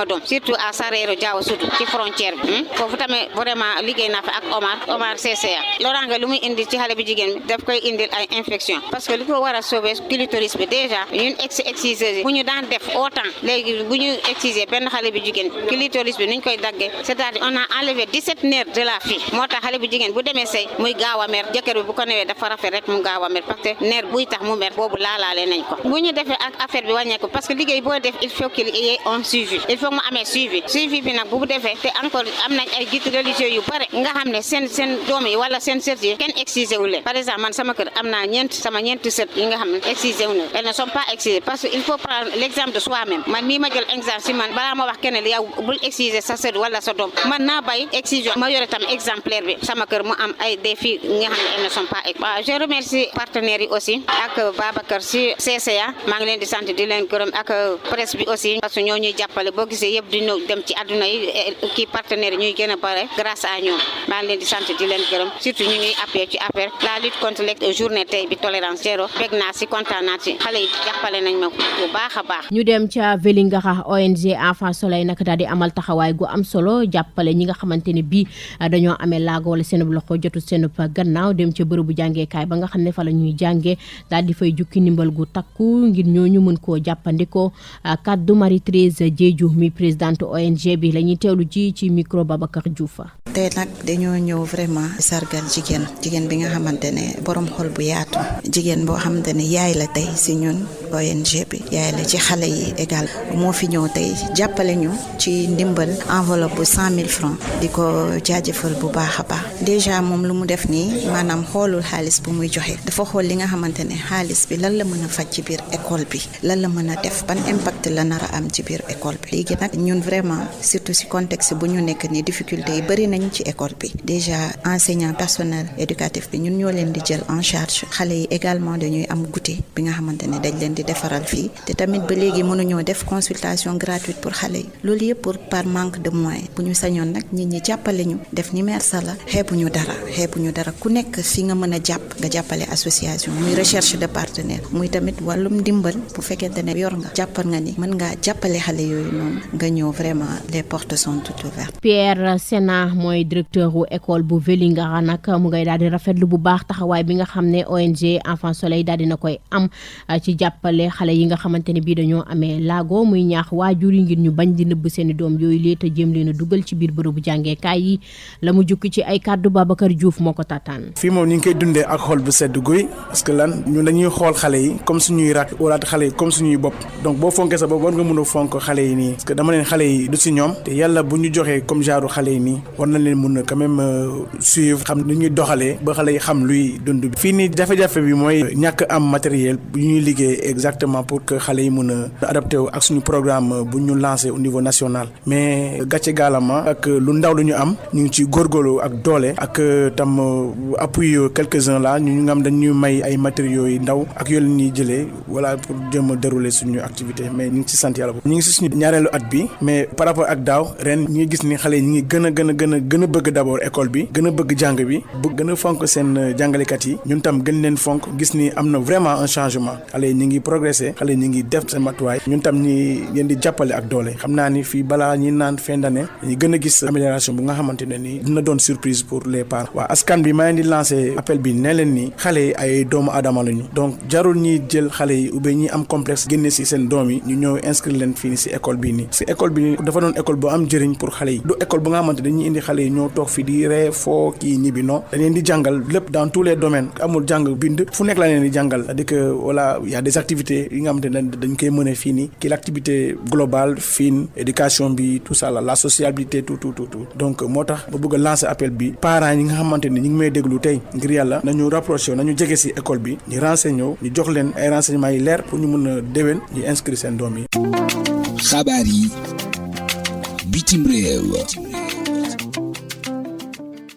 doom surtout à Sareero Diaw surtout ci frontière bi foofu tamit vraiment liggéey naa fa ak Omar CCA loraange lu muy indi ci xale bi jigéen bi daf koy indil ay infection parce que li ko war a sauver clitoris bi déjà ñun exciseurs yi bu ñu daan def autant léegi bu ñu exciser benn xale bi jigéen clitoris bi nuñ koy daggee c'est-à-dire on a enlevé 17 nerfs de la fille moo tax xale bi jigéen bu demee sëy muy gaaw a mer jëkkër bi bu ko newee dafa rafet rek mu gaaw a mer parce que nerf buy tax mu mer boobu laalaale nañ ko bu ñu defee ak affaire bi wàññeeku parce que liggéey boo def il faut qu'il y ait un suivi il faut mu amee suivi bi nag bu defee te encore am nañ ay guides religieux yu bare nga xam ne seen doom yi wala seen sët yi kenn excisé wu leen par exemple man sama kër am naa sama ñeenti sët yi nga xam ne excisé wu leen elles ne sont pas excisées parce que il faut prendre l'exemple de soi-même man nii ma jël exemple si man balaa ma wax kenn li yow bul exciser sa sët wala sa doom man naa bay excision ma yore tam exemplaire bi sama kër mu am ay des filles nga xam ne elles ne sont pas waaw je remercie partenaires yi aussi ak Babacar si CCA maa ngi leen di sant di leen gërëm ak presse bi aussi parce que ñoo ñuy jàppale boo gisee yëpp di ñëw dem ci àdduna yi kii partenaires yi ñuy gën a bare grâce à ñoom maa ngi leen di sant di leen gërëm surtout ñu ngi appuyé ci affaire la lutte contre les journée tey bi tolérance zéro bég naa si kontaan naa ci xale yi jàppale nañ nañ ma bu baax a baax. ñu dem ca Vélingara ONG Enfant Soleil nag daal di amal taxawaay gu am solo jàppale ñi nga xamante ne bii dañoo amee laago wala seenub loxo jotu seenub gannaaw dem ca bërëbu jàngeekaay ba nga xam ne fa la ñuy jàngee daal di fay jukki ndimbal gu takku ngir ñooñu mën koo jàppandikoo kaddu Marie-Thérèse Diédhiou mi présidente ONG bi la ñuy teewlu ci micro Babacar Diouf. tey nag dañoo ñëw vraiment sargal jigéen bi nga xamante ne borom xol bu yaatu jigéen boo xamante ne yaay la tey si ñun ONG bi yaay la ci xale yi égal moo fi ñëw tey jàppale ñu ci ndimbal enveloppe bu 100 000 francs di ko jaajëfal bu baax a baax déjà moom lu mu def nii maanaam xoolul xaalis bu muy joxe dafa xool li nga xamante ne xaalis bi lan la mën a faj ci biir école bi lan la mën a def ban impact la nar a am ci biir école bi léegi nag ñun vraiment surtout si contexte bu ñu nekk nii difficulté yi bëri nañ ci école bi déjà enseignant personnel éducatif bi ñun ñoo leen di jël en charge xale yi également dañuy am goûter bi nga xamante ne dañ leen di defaral fii te tamit ba léegi mënuñoo def consultation gratuite pour xale yi loolu yëpp pour par manque de moyens bu ñu sañoon nag nit ñi jàppale ñu def ni meer sala xeebuñu dara ku nekk fi nga mën a jàpp nga jàppale association muy recherche de partenaire muy tamit wàllum dimbal bu fekkente ne yor nga jàppal nga ni mën ngaa jàppale xale yooyu noonu nga ñëw vraiment les portes sont toutes ouvertes. Pierre Sena mooy directeur wu école bu Vélingara nag mu ngay daal di rafetlu bu baax taxawaay bi nga xam ne ONG Enfant Soleil daal dina koy am ci jàppale xale yi nga xamante ne bii dañoo amee laago muy ñaax waajur yi ngir ñu bañ di nëbb seeni doom yooyu lee te jéem leen a dugal ci biir bërëbu jàngeekaay yi la mu jukki ci ay kàddu Babacar Diouf moo ko tataan. fii moom ñu ngi koy dundee ak xol bu sedd guy parce que lan ñun dañuy xool xale yi comme suñuy rak wala xale yi comme suñuy bopp donc boo fonkee sa bopp war nga mën a fonk xale yi nii parce que dama leen xale yi du si ñoom te yàlla bu ñu joxee comme genre xale yi nii war na leen mën a quand même suivre xam ni ñuy doxalee ba xale yi xam luy dund bi fii nii jafe-jafe bi mooy ñàkk am matériel bu ñuy liggéey exactement pour que xale yi mën a adapté wu ak suñu programme bu ñu lancé au niveau national mais gàcce gaalama ak lu ndaw lu ñu am ñu ngi ci góorgóorlu ak doole ak tam appui quelques-uns là ñu nga am dañuy may ay matériaux yi ndaw ak yoo leen ñuy jëlee voilà pour jëm a dérouler suñu activité mais ñu ngi ci sant yàlla ñu ngi si suñu ñaareelu at bi mais par rapport ak daaw ren ñu ngi gis ni xale yi ñu ngi gën a bëgg d'abord école bi gën a bëgg jàng bi gën a fonk seen jàngalekat yi ñun tam gën leen fonk gis ni am na vraiment un changement xale yi ñu ngi progresser xale yi ñu ngi def seen matuwaay ñun tam ñi leen di jàppale ak doole xam naa ni fii balaa ñi naan fin d'année ñu gën a gis amélioration bu nga xamante ne ni dina doon surprise pour les parents waa askan bi maa ngi di lancer appel bi ne leen ni xale yi ay doomu aadama lañu donc jarul ñi jël xale yi ou bien ñi am complexe génne ci seen doom yi ñu ñëw inscrire leen fii ni ci école bii nii parce que école bi dafa doon école bu am njëriñ pour xale yi du école bu nga xamante dañuy indi xale yi ñoo toog fi di ree foo kii ñibbi non dañ leen di jàngal lépp dans tous les domaines amul jàng bind fu nekk la leen di jàngal c'est-à-dire que voilà il y a des activités yi nga xamante ne dañ koy mëne fii nii ki l'activité globale fine éducation bi tout ça la sociabilité tout donc moo tax ma bëgg a lancer appel bi parents yi nga xamante ne ñu ngi may déglu tey ngir yàlla nañu rapproché nañu jege ci école bi ñu renseigné ñu jox leen ay renseignements yi leer pour ñu mën a déwén ñu inscrire seen doom yi. xabaar yi bitim réew.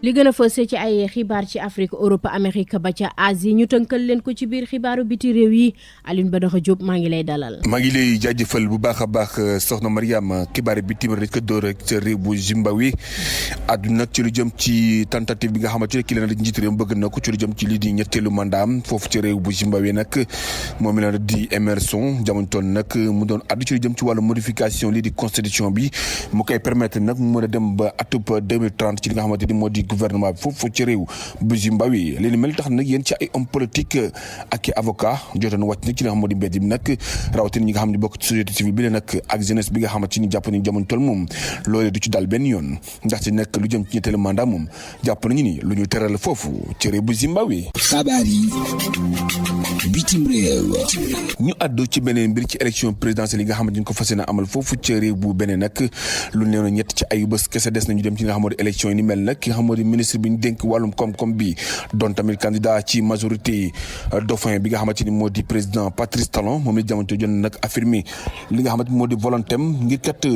li gën a fës ci ay xibaar ci Afrique Europe Amérique ba ca Asie ñu tënkal leen ko ci biir xibaaru biti réew yi Alioune Badara Diop maa ngi lay dalal. maa ngi lay jaajëfal bu baax a baax soxna Mariam xibaar bitim réew ko door ak ca réew bu Zimbabwe àdduna ci lu jëm ci tentative bi nga xamante ne ki leen di njiitu réew bëgg na ko ci lu jëm ci lii di ñetteelu mandat am foofu ci réew bu Zimbabwe nag moom la di Emerson jamono toll nag mu doon àddu ci lu jëm ci wàllu modification lii di constitution bi mu koy permettre nag mu mën a dem ba atub 2030 ci li nga xamante ni moo di gouvernement bi foofu ci réew bu Zimbabwe li ni mel tax nag yéen ci ay homme politique ak i avocat jotoon wàcc nag ci li nga xam moo di mbedd bi nag rawatina ñi nga xam ne bokk ci société civile bi la nag ak jeunesse bi nga xamante ni jàpp nañu jamono toll moom loolee du ci dal benn yoon ndaxte nag lu jëm ci ñetteelu mandat moom jàpp nañu ni lu ñu teral foofu ci réew bu Zimbabwe. xabaar yi bitim réew. ñu àddu ci beneen mbir ci élection présidentielle yi nga xamante ni ko fas yéene amal foofu ci réew bu beneen nag lu néew na ñett ci ayu bés kese des nañu dem ci li nga xam moo di élection yi ni mel nag ki nga xam moo di ministre bi ñu dénk wàllum koom-koom bi doon tamit candidat ci majorité dauphin bi nga xamante ni moo di président Patrice Talon moom it jamono jot nag affirmé li nga xamante moo di volonté am ngir kat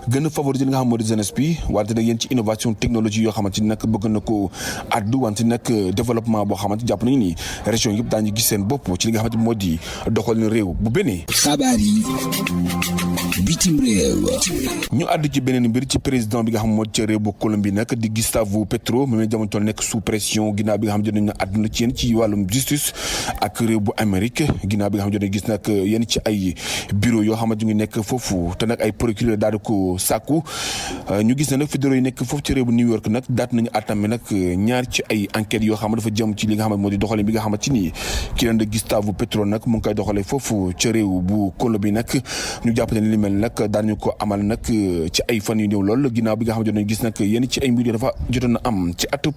gën a favoriser li nga xam moo di jeunesse bi wante nag yéen ci innovation technologie yoo xamante ni nag bëgg na ko addu wante nag développement boo xamante jàpp nañu ni région yëpp daañu gis seen bopp ci li nga xamante moo di doxalin réew bu benee xabaar yi bitim réew. ñu àddu ci beneen mbir ci président bi nga xam moo di ca réew bu Colombie nag di Gustavo Petro Pedro moom jamono toll nekk sous pression ginnaaw bi nga xam ne àdduna ci yéen ci wàllum justice ak réew bu Amérique ginnaaw bi nga xam ne gis nag yéen ci ay bureau yoo xamante ñu ngi nekk foofu te nag ay procureur daal di ko sàkku ñu gis ne nag fédéraux yi nekk foofu ci réew bu New York nag daat nañu attamé nag ñaar ci ay enquêtes yoo xam ne dafa jëm ci li nga xamante moo di doxalin bi nga xamante ni ki leen de Gustavo Petro nag mu ngi koy doxalee foofu ci réew bu Colombie nag ñu jàpp ne li mel nag daañu ko amal nag ci ay fan yu néew lool ginnaaw bi nga xamante ne gis nag yéen ci ay mbir yi dafa jotoon na am ci atub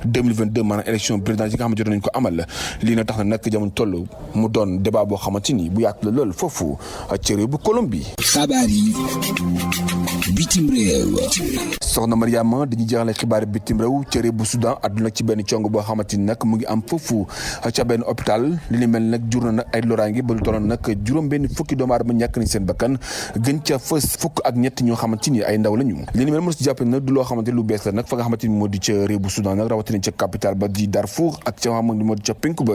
2022 maanaam élection présidentielle yi nga xamante jotoon nañu ko amal lii na tax na nag jamono toll mu doon débat boo xamante ni bu yaatu la lool foofu ci réew bu Colombie. xabaar yi bitim réew. soxna Mariama dañuy jeexale xibaar bitim réew ci réew bu Soudan àdduna ci benn cong boo xamante ni nag mu ngi am foofu ca benn hôpital li ni mel nag jur na nag ay loraange ba lu tolloon nag juróom benn fukki doomu aadama ñàkk nañ seen bakkan gën ca fës fukk ak ñett ñoo xamante ni ay ndaw lañu li ni mel mën si jàpp nag du loo xamante lu bees la nag fa nga xamante ni moo di ca réew bu Soudan nag rawatina ca capitale ba di Darfour ak ca xamante ni moo di ca penku ba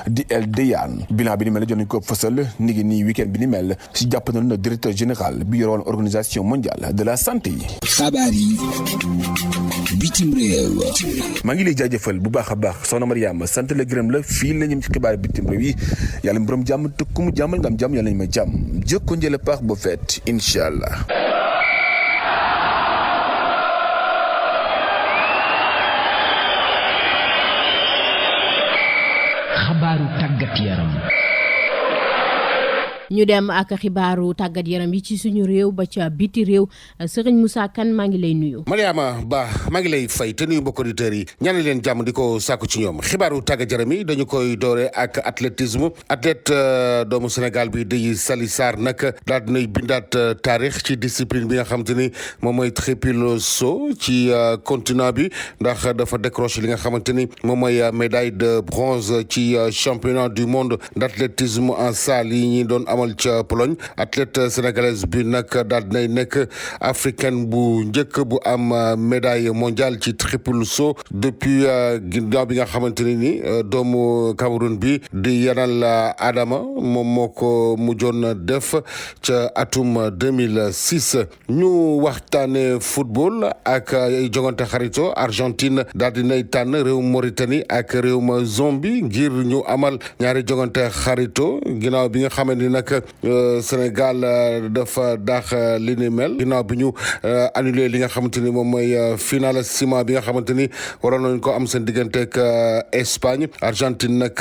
di El Dayane bilan bi ni mel jot nañ ko fësal ni ngi nii week-end bi ni mel si jàpp na nag directeur général bi yoroon organisation mondiale de la santé. xabaar yi bitim réew. maa ngi lay jaajëfal bu baax a baax soxna Mariama sant la gërëm la fii la ñëm ci xibaar bitim réew yi yàlla mu borom jàmm te ku mu jàmmal nga am jàmm yàlla nañ ma jàmm jëkko njële paax ba feet incha allah. xabaaru tàggat yaram. ñu dem ak xibaaru tàggat yaram yi ci suñu réew ba ca biti réew Serigne Moussa Kane maa ngi lay nuyu. Mariama Ba maa ngi lay fay te nuyu mbokk auditeurs yi ñaanal leen jàmm di ko sàkku ci ñoom xibaaru tàggat yaram yi dañu koy doore ak athlétisme athlète doomu Sénégal bi di Sali Sarr nag daal dinay bindaat taarix ci discipline bi nga xam te ni moom mooy triple saut ci continent bi ndax dafa décroché li nga xamante ni moom mooy médaille de bronze ci championnat du monde d'athlétisme en salle yi ñi doon amal ca Pologne athlète sénégalaise bi nag daal dinay nekk africaine bu njëkk bu am médaille mondiale ci triple saut depuis ginnaaw bi nga xamante ni doomu Cameroun bi di Yanal Adama moom moo ko mujjoon def ca atum 2006 ñu waxtaane football ak ay jongante xarito Argentine daal dinay tànn réew Mauritanie ak réewum Zambie ngir ñu amal ñaari jongante xarito ginnaaw bi nga xamante ni nag Sénégal dafa daax li ni mel ginnaaw bi ñu annulé li nga xamante ni moom mooy finale ciment bi nga xamante ni waroon nañ ko am seen diggante ak Espagne Argentine nag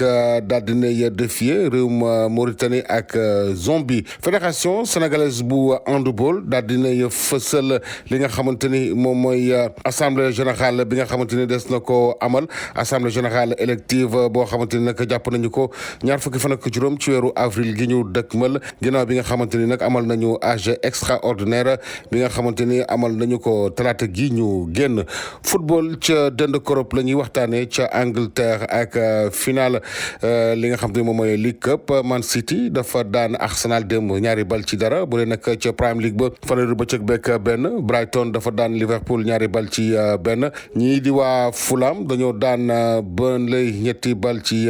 daal dinay défier réewum Mauritanie ak Zambie fédération sénégalaise bu handball daal dinay fësal li nga xamante ni moom mooy assemblée générale bi nga xamante ni des na ko amal assemblée générale élective boo xamante ni nag jàpp nañu ko ñaar fukki fan ak juróom ci weeru avril gi ñu dëkkmal ginnaaw bi nga xamante ni nag amal nañu AG extraordinaire bi nga xamante ni amal nañu ko talaata gi ñu génn football ca dënd Europe la ñuy waxtaanee ca Angleterre ak finale li nga xamante ni moom mooy League Cup Man City dafa daan Arsenal démb ñaari bal ci dara bu dee nag ca Premier League ba fanweeri bëccëg bekk benn Brighton dafa daan Liverpool ñaari bal ci benn ñii di waa Fulham dañoo daan Burnley ñetti bal ci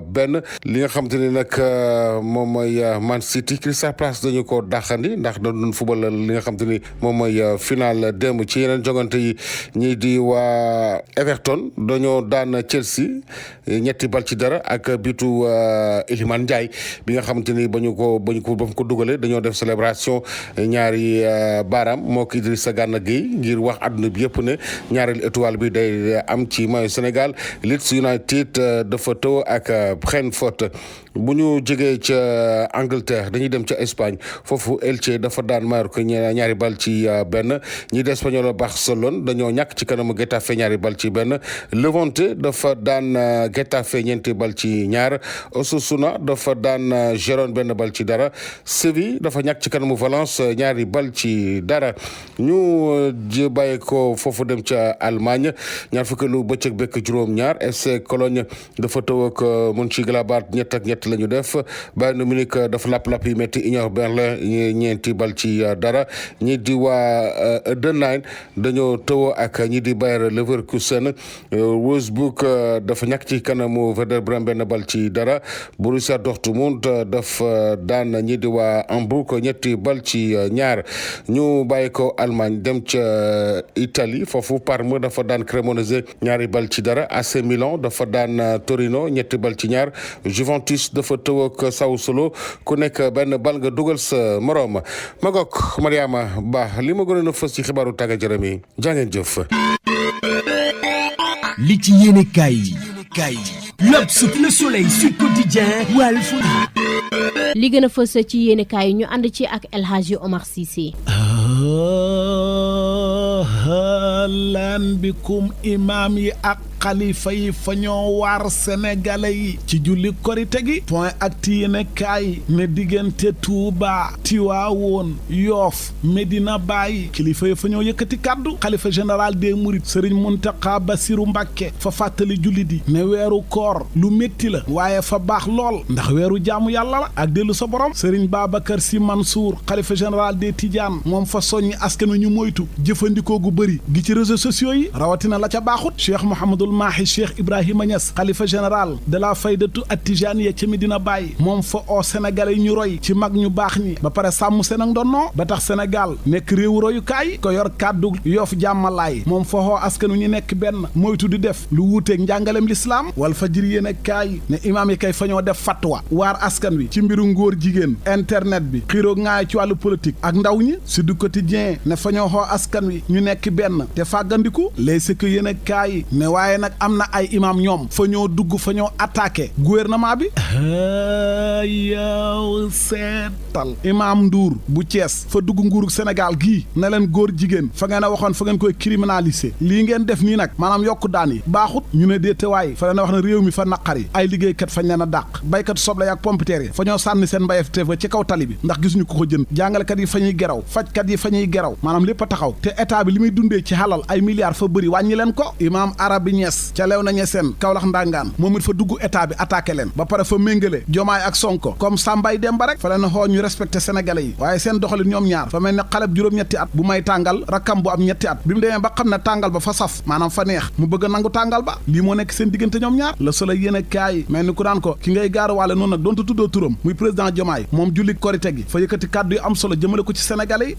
benn li nga xamante ni nag moom mooy Man City Crystal Palace dañu ko dàqandi ndax doon football li nga xamante ni moom mooy final démb ci yeneen jogante yi ñii di waa Everton dañoo daan Chelsea ñetti bal ci dara ak bitu Iliman Ndiaye bi nga xamante ni ba mu ko dugalee dañoo def célébration ñaari baaraam moo ko Idrissa Gana Gueye ngir wax àdduna bi yëpp ne ñaareelu étoile bi day am ci maillot Sénégal Leeds United dafa tëw ak Brentford bu ñu jógee ca Angleterre dañuy dem ca Espagne foofu Elche dafa daan Mallorca ñaari bal ci benn ñi di Espanyol Barcelone dañoo ñàkk ci kanamu Getafe ñaari bal ci benn Levante dafa daan Getafe ñeenti bal ci ñaar Osasuna dafa daan Gérone benn bal ci dara Séville dafa ñàkk ci kanamu Valence ñaari bal ci dara ñu bàyyi ko foofu dem ca Allemagne ñaar fukki lu bëccëg bekk juróom-ñaar FC Cologne dafa tëw ak Mönchengladbach ñett ak ñett la ñu def Bayern Munich dafa dafa lapp-lapp yi métti Union Berlin ñeenti bal ci dara ñi di waa Edenline dañoo tëwoo ak ñi di Bayer Leverkusen. Wolfsburg dafa ñàkk ci kanamu Werder Bremen benn bal ci dara. Borussia Dortmund dafa daan ñi di waa Hamburg ñetti bal ci ñaar. ñu bàyyi ko Allemagne dem ca Italie foofu Parme dafa daan Cremonese ñaari bal ci dara. AC Milan dafa daan Torino ñetti bal ci ñaar. Juventus dafa tëw ak Sassuolo ku nekk benn bal nga dugal sa morom. Magok Mariama Ba li ma gënoon a fës ci xibaaru tàggat yaram yi jaa ngeen jëf. li ci yéene kaay yi L'Obs, Le Soleil, Sud Quotidien, Walf. li gën a fës ci yéene kaay yi ñu ànd ci ak El Hadji Omar Cissé. lan bikum imaam yi ak xalifa yi fa ñoo waar sénégalais yi ci julli korite gi point ak ti yéene kaay ne diggante Touba Tiwaawoon Yoof Medina Baye kilifa yi fa ñoo yëkkati kàddu xalifa général des Mourides Serigne Mountakha Bassirou Mbacké fa fàttali julli di ne weeru koor lu métti la waaye fa baax lool ndax weeru jaamu yàlla la ak dellu sa borom Serigne Babacar Sy Mansour xalifa général des Tidianes moom fa soññi askan wi ñu moytu jëfandikoo gu bëri gi ci réseaux sociaux yi rawatina la ca baaxut Cheikh Mouhamadoul Mahi Cheikh Ibrahima Niass xalifa général de la faydatu attijaaniya ca Medina Baye moom fa oo sénégalais yi ñu roy ci mag ñu baax ñi ba pare sàmm seen ak ndonnoo ba tax Sénégal nekk réewu royukaay ko yor kàddu Yoof jàmmalaay moom fa oo askan wi ñu nekk benn moytu di def lu wuuteeg njàngalem lislaam wal fajiri yéen ak kaay ne imaam yi kay fa ñoo def fatwa waar askan wi ci mbiru ngóor jigéen internet bi xiiroo ŋaay ci wàllu politique ak ndaw ñi si du quotidien ne fa ñoo xoo askan wi ñu nekk benn te fàggandiku les si que yéen ak kaay ne waaye nag am na ay imaam ñoom fa ñoo dugg fa ñoo attaqué gouvernement bi yow seetal imaam Ndour bu Thiès fa dugg nguurug Sénégal gii na leen góor jigéen fa ngeen a waxoon fa ngeen koy criminaliser lii ngeen def nii nag maanaam yokku daan yi baaxut ñu ne déetewaay fa leen a wax ne réew mi fa naqari ay liggéeykat fañ leen a dàq baykat soble yaak pompiteer yi fa ñoo sànni seen mbayef teef ci kaw tali bi ndax gisuñu ko ko jënd jàngalekat yi fa ñuy geraw fajkat yi fa ñuy geraw maanaam lépp a taxaw te état bi li muy dundee ci xalal ay milliards fa bëri wàññi leen ko imaam Arabi Niass ca leew na ñeseen Kaolack ndangaan moom it fa dugg état bi attaqué leen ba pare fa méngale Jomaay ak Sonko comme Sambay Demba rek fa leen xoo ñu respecté sénégalais yi waaye seen doxalin ñoom ñaar fa mel ne xaleb juróom-ñetti at bu may tàngal rakkam bu am ñetti at bi mu demee ba xam ne tàngal ba fa saf maanaam fa neex mu bëgg a nangu tàngal ba lii moo nekk seen diggante ñoom ñaar Le Soleil yéen a kaay mel ni ku daan ko ki ngay gaaruwaale noonu nag doonte tuddoo turam muy président Jomaay moom julli korite gi fa yëkkati kàddu yu am solo jëmale ko ci sénégalais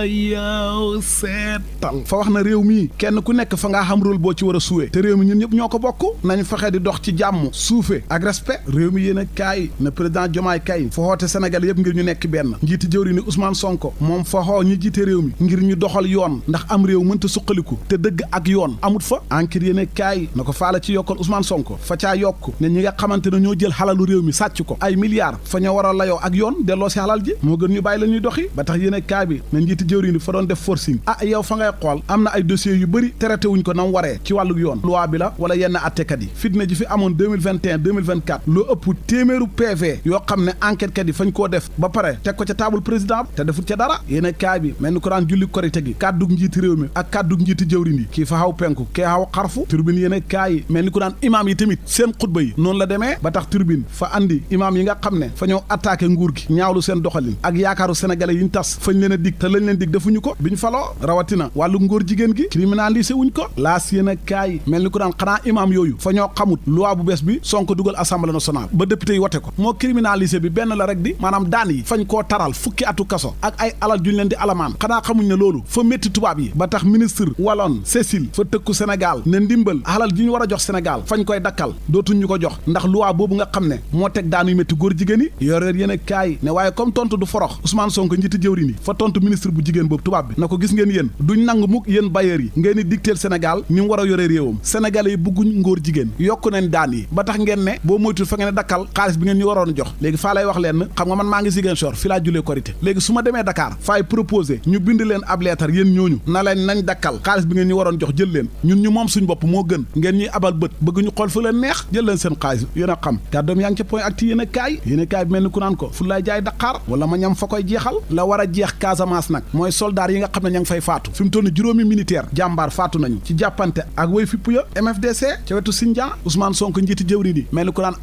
yi yow seetal fa wax na réew mii kenn ku nekk fa ngaa xam rôle boo ci war a suwee te réew mi ñun ñëpp ñoo ko bokk nañ fexe di dox ci jàmm suufe ak respect réew mi yéen a kaay na président Jomaay kay fa xoote sénégalais yëpp ngir ñu nekk benn njiiti jëwri ni Ousmane Sonko moom fa xoo ñi jiite réew mi ngir ñu doxal yoon ndax am réew mënta suqaliku te dëgg ak yoon amut fa enquête yéen a kaay na ko faala ci yokkal Ousmane Sonko fa caa yokk ne ñi nga xamante ne ñoo jël xalalu réew mi sàcc ko ay milliards fa ñoo war a layoo ak yoon delloo si xalal ji moo gën ñu bàyyi la ñuy doxi ba tax yéen a kaay bi na njiiti jëwri ni fa doon def forcing yow fa ngay xool am na ay dossiers yu bëri traité wuñ ko nam waree ci wàllu yoon loi bi la wala yenn attekat yi fitna ji fi amoon 2021 2024 loo ëpp téeméeru PV yoo xam ne enquête kat yi fañ koo def ba pare teg ko ca table président te defut ca dara yéen a kaay bi mel ni ko daan julli korite gi kàddug njiiti réew mi ak kàddug njiiti jëwrin yi kii fa xaw penku kee xaw xarfu turbine yéen a kaay yi mel ni ko daan imaam yi tamit seen xutba yi noonu la demee ba tax turbine fa andi imaam yi nga xam ne fa ñoo attaqué nguur gi ñaawlu seen doxalin ak yaakaaru sénégalais yi ñu tas fañ leen a dig te lañ leen dig defuñu ko biñ faloo rawatina wàllu ngóor jigéen gi criminalisé wuñ ko laas yéen a kaay mel ni ko daan xanaa imaam yooyu fa ñoo xamut loi bu bees bi Sonko dugal assemblée nationale ba député yi wote ko moo criminalisé bi benn la rek di maanaam daan yi fañ koo taral fukki atu kaso ak ay alal juñ leen di alamaan xanaa xamuñ ne loolu fa métti tubaab yi ba tax ministre Wallon Cécile fa tëkku Sénégal ne ndimbal alal ji ñu war a jox Sénégal fañ koy dakkal dootuñ ñu ko jox ndax loi boobu nga xam ne moo teg daan yu métti góor jigéen yi yoreer yéen a kaay ne waaye comme tontu du forox Ousmane Sonko njiiti jëwri ni fa tontu ministre bu jigéen boobu tubaab bi na ko gis ngeen yéen duñ nangu mukk yéen bailleurs yi ngeen di dicteel Sénégal ni mu war a yore réewam sénégalais yi bugguñ ngóor jigéen yokku nañ daan yi ba tax ngeen ne boo moytul fa ngeen ne dakkal xaalis bi ngeen ñu waroon jox léegi faa lay wax leen xam nga man maa ngi Ziguinchor fi laa julee korité léegi su ma demee Dakar faay proposé ñu bind leen ab leetar yéen ñooñu na leen nañ dakkal xaalis bi ngeen ñu waroon jox jël leen ñun ñu moom suñ bopp moo gën ngeen ñuy abal bët bëgg ñu xool fu leen neex jël leen seen xaalis yéen a xam kàddoom yaa ngi ca point acti yéen a kaay bi mel ni ku naan ko fu laay jaay Dakar wala ma ñam fa koy jeexal la war a jeex Casamance nag mooy soldaar yi nga xam ne ña ngi fay faatu fi mu toll ni juróomi militaire jàmbaar faatu nañu ci jàppante te ak woy fipp ya MFDC ca wetu Sindian Ousmane Sonko njiiti jëwri di mel ni ko naan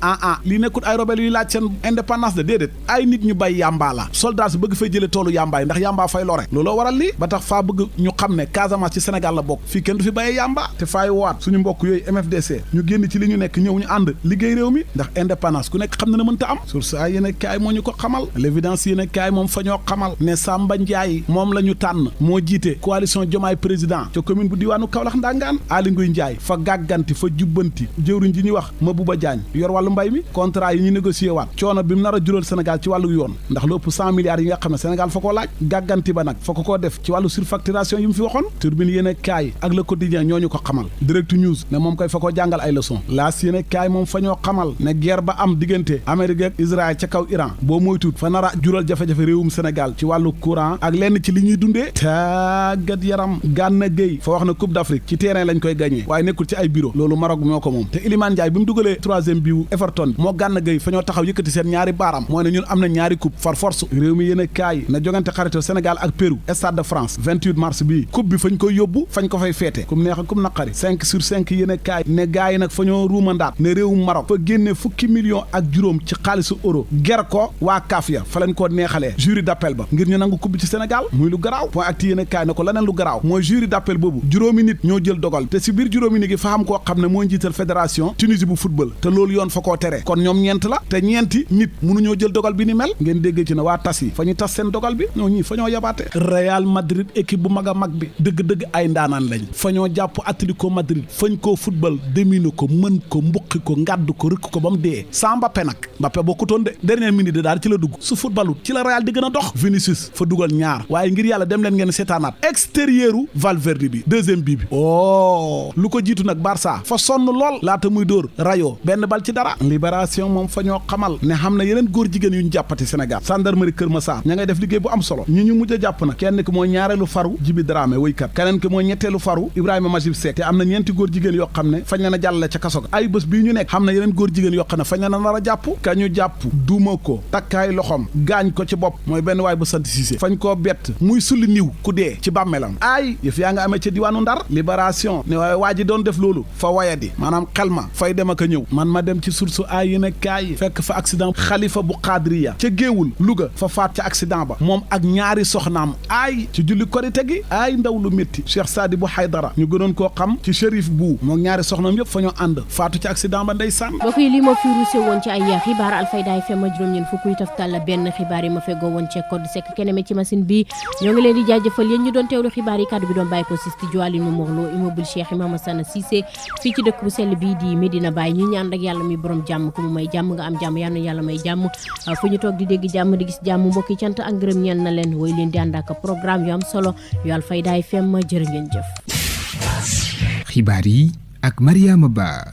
lii nekkul ay rebelle yuy laaj seen indépendance de déedéet ay nit ñu bay yàmbaa la soldat si bëgg fay jële toolu yàmbaay ndax yàmbaa fay lore looloo waral lii ba tax faa bëgg ñu xam ne Casamance ci Sénégal la bokk fii kenn du fi bayee yàmbaa te faay waat suñu mbokk yooyu MFDC ñu génn ci li ñu nekk ñëw ñu ànd liggéey réew mi ndax indépendance ku nekk xam na ne mënta am source ay yéen kaay moo ñu ko xamal l'évidence yéen kaay moom fa ñoo xamal ne Samba Ndiaye moom la ñu tànn moo jiite coalition Diomaye président ca commune bu diwaanu Kaolack ndangaan Aly Ngouille Ndiaye fa gàgganti fa jubbanti jëwriñ ji ñuy wax Mabouba Diagne yor wàllu mbay mi contrat yi ñu négocié waat coono bi mu nar a jural Sénégal ci wàllu yoon ndax lu ëpp 100 milliards yi nga xam ne Sénégal fa koo laaj gàgganti ba nag fa ko koo def ci wàllu surfacturation yi mu fi waxoon turbine yéen kaay ak le quotidien ñoo ñu ko xamal direct news ne moom koy fa koo jàngal ay leçon laas yéen kaay moom fa ñoo xamal ne guerre ba am diggante Amérique ak Israël ca kaw Iran boo moytuut fa nar a jural jafe-jafe réewum Sénégal ci wàllu courant ak lenn ci li ñuy dundee tàggat yaram Gana Gueye fa wax na Coupe d'Afrique ci terrain lañ koy gagné waaye nekkul ci ay bureau loolu Maroc moo ko moom te Iliman Ndiaye bi mu dugalee 3e biu Everton moo Gana Gueye fa ñoo taxaw yëkkati seen ñaari baaram moo ne ñun am na ñaari coupe far force réew mi yéen a kaay na jogante xarito Sénégal ak Pérou Stade de France 28 mars bii coupe bi fañ koy yóbbu fañ ko fay feete kum neex kum naqari 5/5 yéen a kaay ne gaay yi nag fa ñoo ruumandaat ne réewum Maroc fa génne fukki millions ak juróom ci xaalisu euro ger ko waa kaaf ya fa leen koo neexalee jury d'appel ba ngir ñu nangu coupe bi ci Sénégal muy lu garaaw point acti yéen a kaay ne ko leneen lu garaaw mooy jury d'appel boobu juróomi nit ñoo jël dogal te si biir juróomi nit gi fa xam koo xam ne mooy njiital fédération Tunisie bu football te loolu yoon fa koo tere kon ñoom ñeent la te ñeenti nit mënuñoo jël dogal bi ni mel ngeen déggee ci ne waa tas yi fa ñu tas seen dogal bi ñoo ñii fa ñoo yabaate Real Madrid équipe bu mag a mag bi dëgg-dëgg ay ndaanaan lañ fa ñoo jàpp Atlético Madrid fañ koo football dominer ko mën ko mbuqi ko ngàdd ko rëkk ko ba mu dee sans Mbappé nag Mbappé bokkutoon de dernière minute de daal ci la dugg su footballut ci la Real di gën a dox Vinicius fa dugal ñaar waaye ngir yàlla dem leen ngeen seetaanaat extérieuru Valverde bi deuxième bii bi lu ko jiitu nag Barça fa sonn lool laata muy dóor Rayo benn bal ci dara Libération moom fa ñoo xamal ne xam na yeneen góor jigéen yu ñu jàppati Sénégal gendarmerie Kër Massar ña ngay def liggéey bu am solo ñu mujj a jàpp nag kenn ki mooy ñaareelu faru Jibi Dramé wëykat keneen ki mooy ñetteelu faru Ibrahima Majib Seck te am na ñeenti góor jigéen yoo xam ne fañ leen a jàllale ca kaso ga ay bés bii ñu nekk xam na yeneen góor jigéen yoo xam ne fañ leen a nar a jàpp ka ñu jàpp duuma ko takkaay loxom gaañ ko ci bopp mooy benn waay bu sant Cissé fañ koo bett muy sulli niw ku dee ci bàmmeelam ay yëf yaa nga amee ca diwaanu Ndar Libération ne waaye waa ji doon def loolu fa wayadi maanaam xel ma fay dem ak a ñëw man ma dem ci source ay yéen a kaay fekk fa accident xalifa bu Xaadiriya ca géewul Louga fa faat ca accident ba moom ak ñaari soxnaam ay ci julli korite gi ay ndaw lu métti Cheikh Sadibou Haydara ñu gënoon koo xam ci Chérif bu moom ñaari soxnaam yëpp fa ñoo ànd faatu ci accident ba ndeysaan mbokk yi li ma fi ruuse woon ci ay xibaar Alfayda FM juróom-ñeent fukk yi taftal la benn xibaar yi ma feggoo woon ci code sec keneme ci machine bi ñoo ngi leen di jaajëfal yéen ñu doon teewlu xibaar yi kàddu bi doon bàyyi ko si studio Aline Morlo immeuble Cheikh Imam Sana Cissé fii ci dëkk bu sell bii di Medina Baye ñu ñaan rek yàlla mi borom jàmm ku mu may jàmm nga am jàmm yal na yàlla may jàmm fu ñu toog di dégg jàmm di gis jàmm mbokk yi cant ak ngërëm ñeel na leen woy leen di ànd ak programme yu am solo yu Alfayda FM jërë ngeen jëf. xibaar yi ak Mariama Ba.